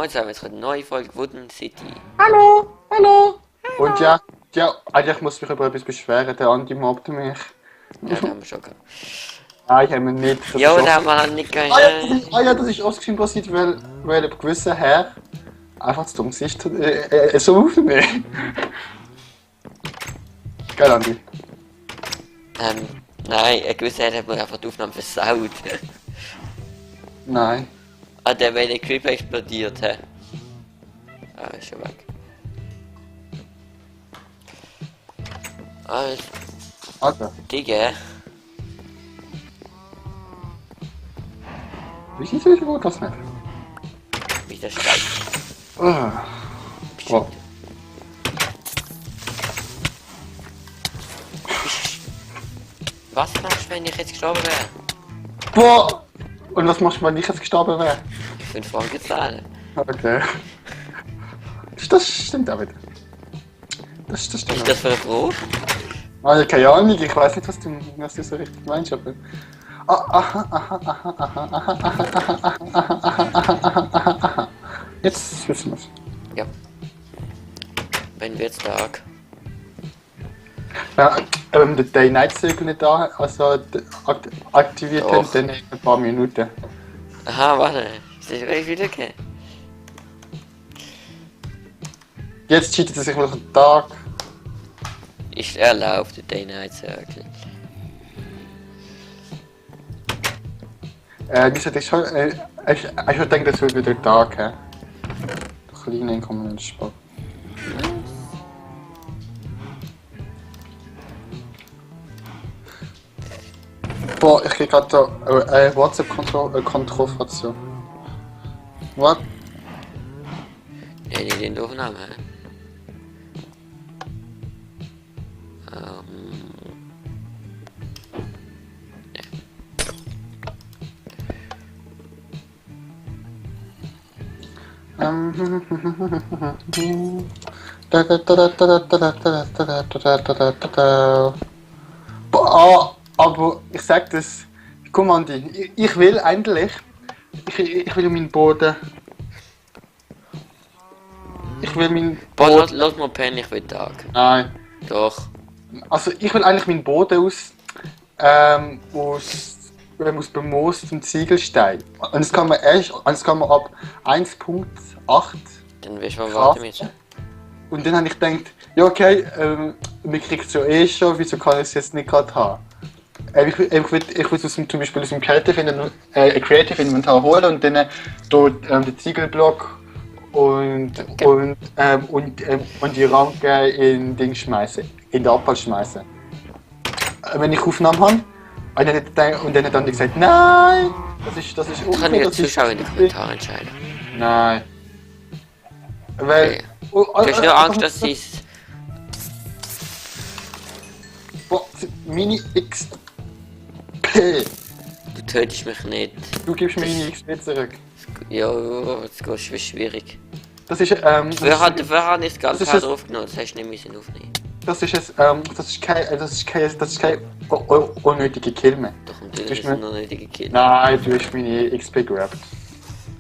Moin zusammen, jetzt kommt eine neue Folge Wooden City. Hallo, hallo. Und eigentlich muss ich mich über etwas beschweren, der Andi mobbt mich. Ja, das haben wir schon gehabt. Nein, ich habe ihn nicht. Das Jo, ist da oft, haben wir halt nicht das ist oft passiert, weil ein gewisser Herr einfach zu dumm ist, so aufzunehmen. Geil, Andi. Nein, ein gewisser hat mir einfach die Aufnahme versaut. Nein. Ah, der, weil der Creeper explodiert, hä? Ah, ist schon weg. Also, Alter, Digga. wie ist das gut, das nicht? Wie der steigt. Ah. Oh. Was machst du, wenn ich jetzt gestorben wäre? Boah! Und was machst du, wenn ich jetzt gestorben wäre? 5 Franken zahlen. Okay. Das stimmt auch wieder. Das Ist stimmt. das für eine Frage? Ah, keine Ahnung, ich weiß nicht, was du so richtig meinst, aber. Jetzt wissen wir's. Ja. Wenn wir jetzt Tag. Ja, der Day-Night-Cycle nicht da, also aktiviert Doch. dann in ein paar Minuten. Aha, warte. Ist das gleich wieder okay? Jetzt cheatet er sich wieder den Tag. Ich erlaube den Day Night Circle. Ich hätte schon, ich denke, das wird wieder Tag, hä? Kleine Inkommensspark. Boah, ich krieg gerade da WhatsApp-Kontrollfraktion. What? Nee, nicht in der Aufnahme. Boah, aber ich sag das. Guck mal, Andi, ich will endlich. Ich will meinen Boden. Ich will meinen Boah, Boden. lass mal pennen, ich will Tag. Nein. Doch. Also ich will eigentlich meinen Boden aus Bemos zum Ziegelstein. Und das kann man ab 1,8. Dann wirst du mal Krass. warten müssen. Und dann habe ich gedacht, ja okay, man kriegt es ja eh schon, wieso kann ich es jetzt nicht gerade haben? Ich will zum Beispiel aus dem Creative Inventar holen und dann dort den Ziegelblock und die Ranke in Ding schmeißen, in den Abfall schmeißen. Wenn ich Aufnahmen habe, und dann hat dann gesagt, nein, das ist Kann ich die Zuschauer in den Kommentaren entscheiden. Nein. Weil. Okay. Du hast nur Angst, dass sie es. Mini XP. Du tötest mich nicht. Du gibst mir Mini XP zurück. Ja, das ist schwierig. Das ist Dafür habe ich das ganz das ist hart es- aufgenommen, das hast du nicht müssen aufnehmen. das ist kein unnötige Kill mehr. Doch, Du natürlich hast ist mir- es noch nötige Kill. Nein, du hast meine XP gerappt.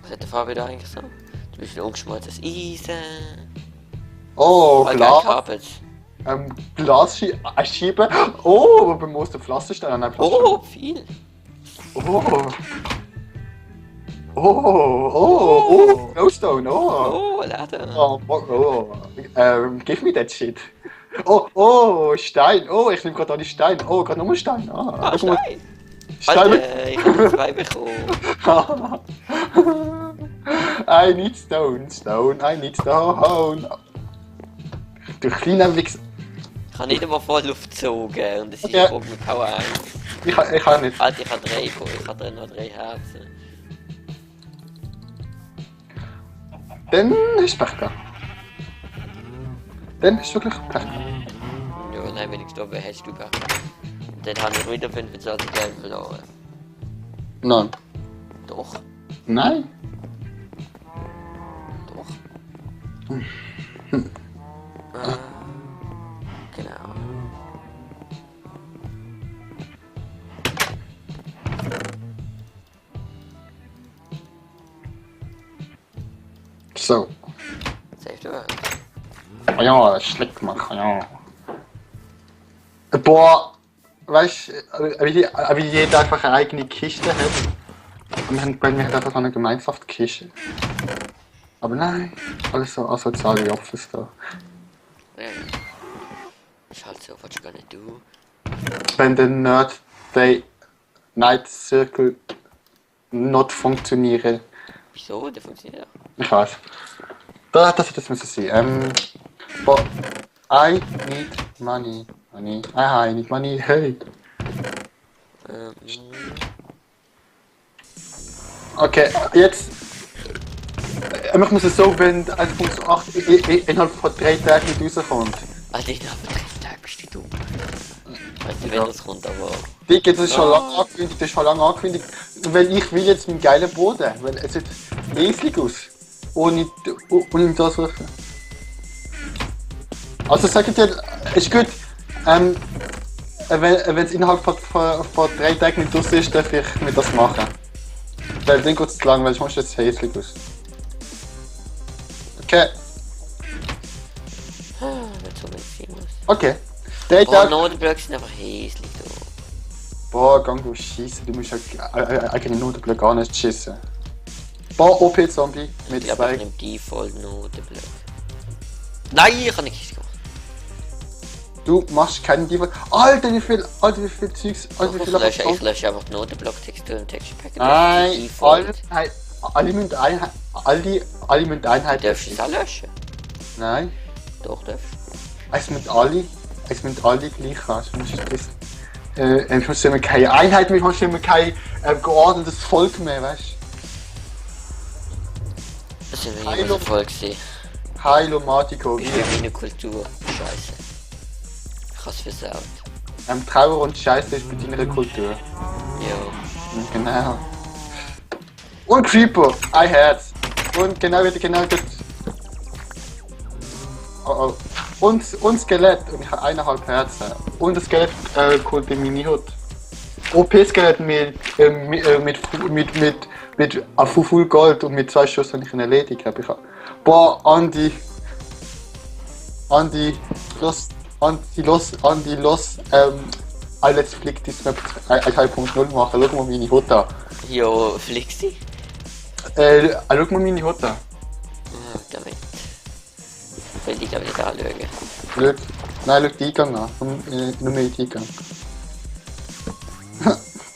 Was hat der Fabi da eigentlich so? Du bist ein ungeschmolzenes Eisen. Oh, Voll geil Glas. gehabt. Glasschieben. Oh, aber man muss den Pflasterstein an Oh, viel. Oh. Oh, Glowstone, oh. Oh, Laden. Give me that shit. Oh, Stein. Oh, ich nehme gerade alle Steine. Oh, gerade nochmal Stein. Ah, guck mal. Stein. Stein. Alter, ich habe 2 bekommen. I need stone, I need stone. Du kleiner Wichser. Ich habe nicht einmal voll gezogen und es ist Ja. okay. Mit Power 1. Ich kann nicht. Alter, ich habe 3 bekommen. Ich habe noch 3 Herzen. Dann hast du Pech gehabt. Dann hast du wirklich Pech gehabt. Ja, nein, wenn ich gestorben wäre, hättest du gehabt. Und dann habe ich wieder 25 Geld verloren. Nein. Doch, Nein? doch. Genau. tun. Oh ja, Schleckmacher, ja. Boah, weißt du, wie jeder einfach eine eigene Kiste hat. Und wir haben einfach so eine Gemeinschaftskiste. Aber nein, alles so asoziale Opfer da. Ja. Ist halt so, was you gonna do? Wenn der Nerd Day Night Circle nicht funktionieren. Wieso? Der funktioniert auch. Ich weiß. Das müssen sein. But I need money. I need money. Hey. Okay, jetzt. Ich muss es so, wenn 1.8 innerhalb von 3 Tagen nicht rauskommt. Alter, ich habe 3 Tage, bist du dumm. Weißt du, wenn das kommt, aber... Dick, das ist schon lange angekündigt, das ist schon lange angekündigt. Weil ich will jetzt meinen geilen Boden, weil es sieht riesig aus. Ohne das suchen. Also sag ich dir, ist gut. Wenn es innerhalb von 3 Tagen nicht raus ist, darf ich mir das machen. Weil dann geht es zu lang, weil ich muss jetzt hässlich aus. Okay. Nicht so viel muss. Okay. 3 Oh, Tage. Notenblöcke sind einfach hässlich, du. Boah, gang du schießen, du musst ja eigentlich Notenblöcke gar nicht schießen. Boah, OP-Zombie mit Ich glaube, ich 2. nehme Default Notenblöcke. Nein, ich habe nicht gemacht. Du machst keinen Default. Alter, wie viel Zeugs, Alter, wie viel Ich lösche einfach die Notenblock-Textur und Texture Pack. Nein, alle müssen Einheiten. Darfst du es auch löschen? Nein, Doch, darfst es müssen alle gleich haben. Ich muss immer keine Einheit mehr, ich muss immer kein geordnetes Volk mehr, weißt du? Das sind wir nicht so voll gesehen. Heilo Matico, Ich bin meine Kultur. Scheiße. Ich hab's versaut. Trauer und Scheiße ist bei deiner Kultur. Ja. Genau. Und Creeper, ein Herz. Und genau das. Oh. Und Skelett, und ich habe 1,5 Herzen. Und das Skelett kommt in meine Hut. OP-Skelett mit Full Gold und mit 2 Schuss habe ich ihn erledigt. Boah, Andi, los, let's flick this Map 1.0 machen. Schau mal meine Hut an. Jo, Flixi? Schau mal meine Hut an. Ah, damit. Ich will dich aber nicht anschauen. Schau den Eingang an. Nur mehr den Eingang.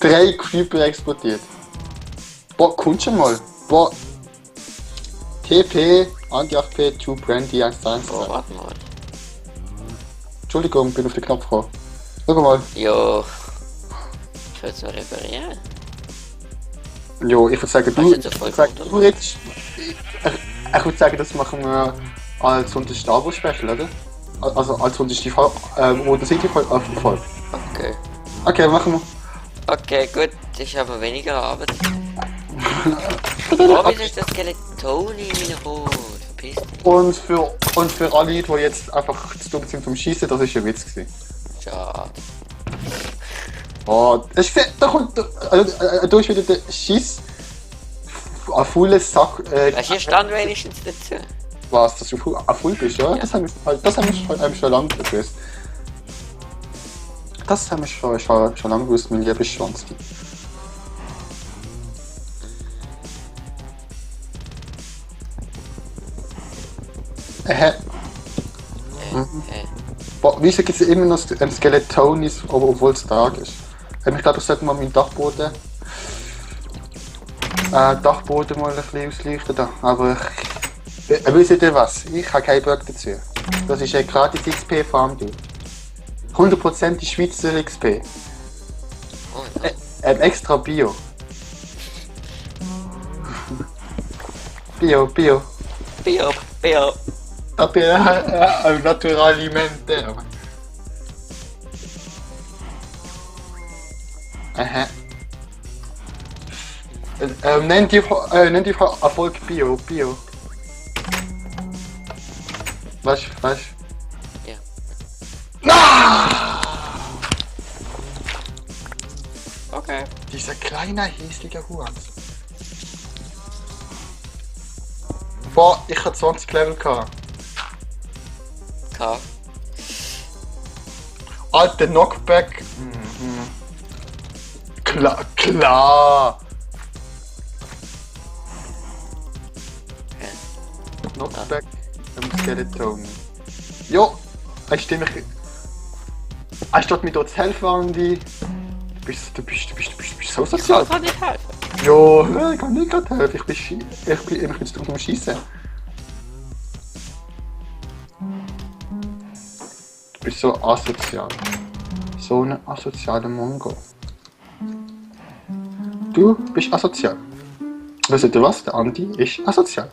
3 Creeper explodiert. Boah, kommst du mal? Boah. TP, Anti-8P, 2 Brandy, 1 Oh, warte mal. Entschuldigung, bin auf den Knopf gekommen. Schau mal. Jo. Ich will es noch reparieren. Jo, ich würde sagen, du redest. Ich würde sagen, das machen wir als unter Star Wars Special, oder? Also als unter die Folge, oder sind die Folge? Okay. Okay, machen wir. Okay, gut. Ich habe weniger Arbeit. Oh, wieso ist das Skeleton in meiner Haut? Verpiss dich. Und für alle, die jetzt einfach zu dumm sind zum Schießen, das war ein Witz gewesen. Schade. Oh, ich sehe, da kommt, da ist wieder der Schiss. Ein volles Sack. Hier stand wenigstens dazu. Was, dass du full bist, ja? Ja. Das haben wir schon lange gewusst. Das haben wir schon lange gewusst, mein lieber Schwanz. Boah, wieso gibt es immer noch Skeletonis, obwohl es Tag ist? Ich glaube, ich sollte mal meinen Dachboden mal ein bisschen ausleuchten. Da. Aber wisst ihr was? Ich habe keinen Bock dazu. Das ist ein gratis XP-Farm. 100% Schweizer XP. Oh, Extra Bio. Bio. Naturalimentaire. Nennt die Erfolg Bio. Was? ja. Okay. Dieser kleine hässliche Hund. Boah, ich hatte 20 Level gehabt. gehabt. Alter Knockback. Klar, klar. Knockback am Skeleton. Jo, ich stehe mich. Anstatt mir dort zu helfen, Andi. Du bist so Ich sozial. kann nicht helfen. Jo, ich kann nicht gerade helfen. Ich bin zu dumm zum Schießen. Du bist so asozial. So ein asozialer Mongo. Du bist asozial. Wisst ihr was? Der Andi ist asozial.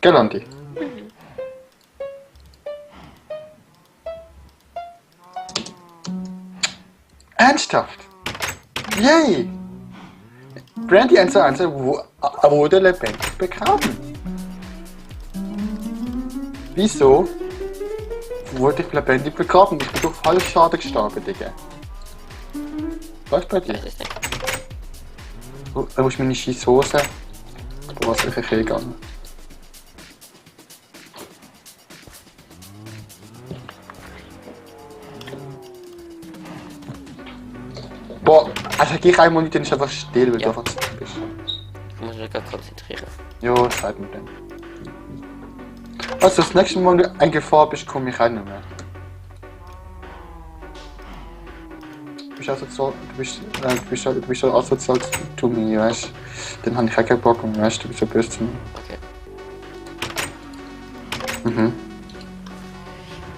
Gell, Andi? Ernsthaft? Yay! Brandy 1 wurde lebendig begraben. Wieso wurde ich lebendig begraben? Ich bin durch Fallschaden gestorben, Digga. Was bei dir? Das ist nicht. Wo ist meine Scheisshose? Aber was ist ich gegangen? Boah, also geh einmal nicht, dann ist einfach still, weil Ja. du einfach zu dumm bist. Ich muss mich gerade konzentrieren. Jo, Zeit mit dem. Also das nächste Mal, wenn du in Gefahr bist, komme ich auch nicht mehr. Du bist asozial, du bist so asozial zu mir, weißt du? Dann habe ich auch keinen Bock und weißt du, bist so böse zu mir. Okay. Mhm.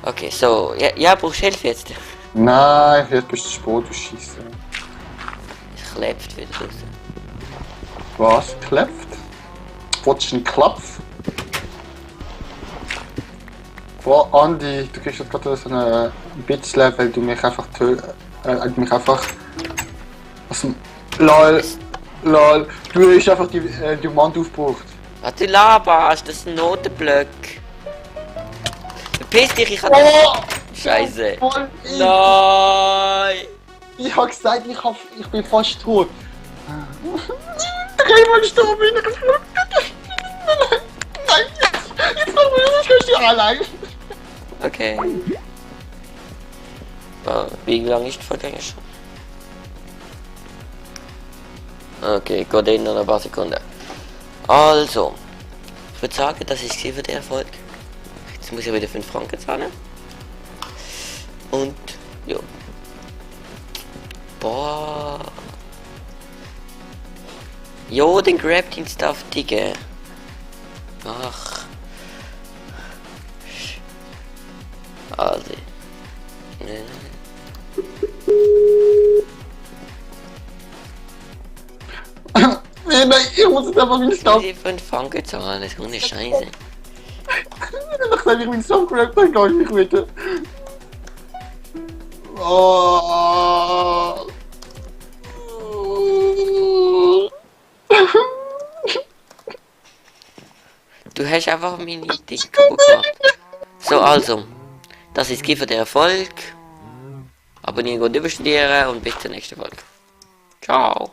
Okay, so. Ja, brauchst du Hilfe jetzt? Nein, jetzt bist du zu spät, du Scheisse. Ich klebt wieder raus. Was? Klepft? Wolltest du einen Klapf? Boah, Andi, du kriegst jetzt gerade so eine Bitch-Level, weil du mich einfach mich einfach aus dem... LOL, du hast einfach die Wand aufgebraucht. Was du laberst, das ist ein Notenblöck. Verpiss dich, ich hab... Oh! Scheiße. Voll Nein! ich hab gesagt, ich bin fast tot. Dreimal gestorben bin ich. Nein, jetzt noch mal, ich kannst du allein. Okay. Wie lange ist die Folge schon? Okay, geht in ein paar Sekunden. Also, ich würde sagen, das ist für den Erfolg. Jetzt muss ich wieder 5 Franken zahlen. Und, jo. Boah. Jo, den Grab-Dienst darf Digga. Ach. Also. Nein, ich muss jetzt einfach meinen Stab. Ich 5 Franken zahlen, das ist ohne Scheiße. Nachdem ich meinen Stab gerappt habe, kann ich nicht wieder. Oh. Du hast einfach meine Idee kaputt gemacht. So, also. Das ist für den Erfolg. Abonnieren und überstudieren und bis zur nächsten Folge. Ciao.